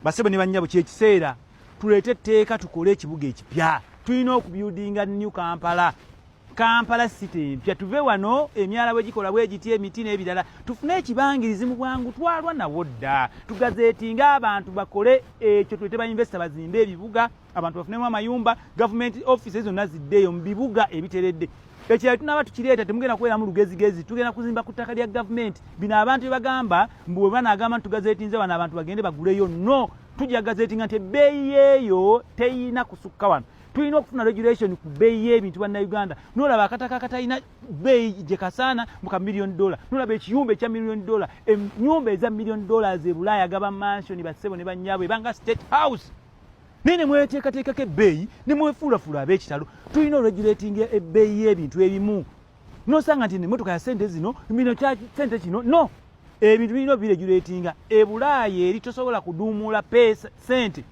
Basebo ne bannyabo, kyekiseera tuleete etteeka, tukole ekibuga ekipya. Tulina okubuildinga new Kampala, Kampala City empya. Tuve wano emyala bwe gikola bwe giti, emiti n'ebirala, tufune ekibangirizi mu bwangu. Twalwa nawo dda. Tugazetinga abantu bakole ekyo, tuleete ba investor bazimbe ebibuga, abantu bafunemu amayumba, gavumenti office zonna ziddeeyo mu bibuga ebiteredde. Ekirala, tunaba tukireeta, temugenda kubeeramu lugezigezi, tugenda kuzimba ku ttaka lya gavumenti. Bino abantu bye bagamba mbu bwe banaagamba nti tugazetinze bano, abantu bagende baguleyo, no tujja gazetinga nti ebbeeyi yeeyo teyina kusukka wano. Tulina okufuna regulation ku bbeeyi y'ebintu. Bannayuganda, nolaba akataka akatalina bbeeyi gye kasaana mu ka million dollar, nolaba ekiyumba ekya million dollar, ennyumba eza million dollars e Bulaaya gaba mansion, bassebo ne bannyabwe, ebanga State House, naye ne mweteekateekako ebbeeyi ne mwefuulafuula ab'ekitalo. Tulina oregulating ebbeeyi y'ebintu ebimu. Nosanga nti emmotoka ya sente zino, bino kya sente kino. No ebintu birina obiregulatinga. E Bulaaya eri tosobola kuduumuula pesa sente.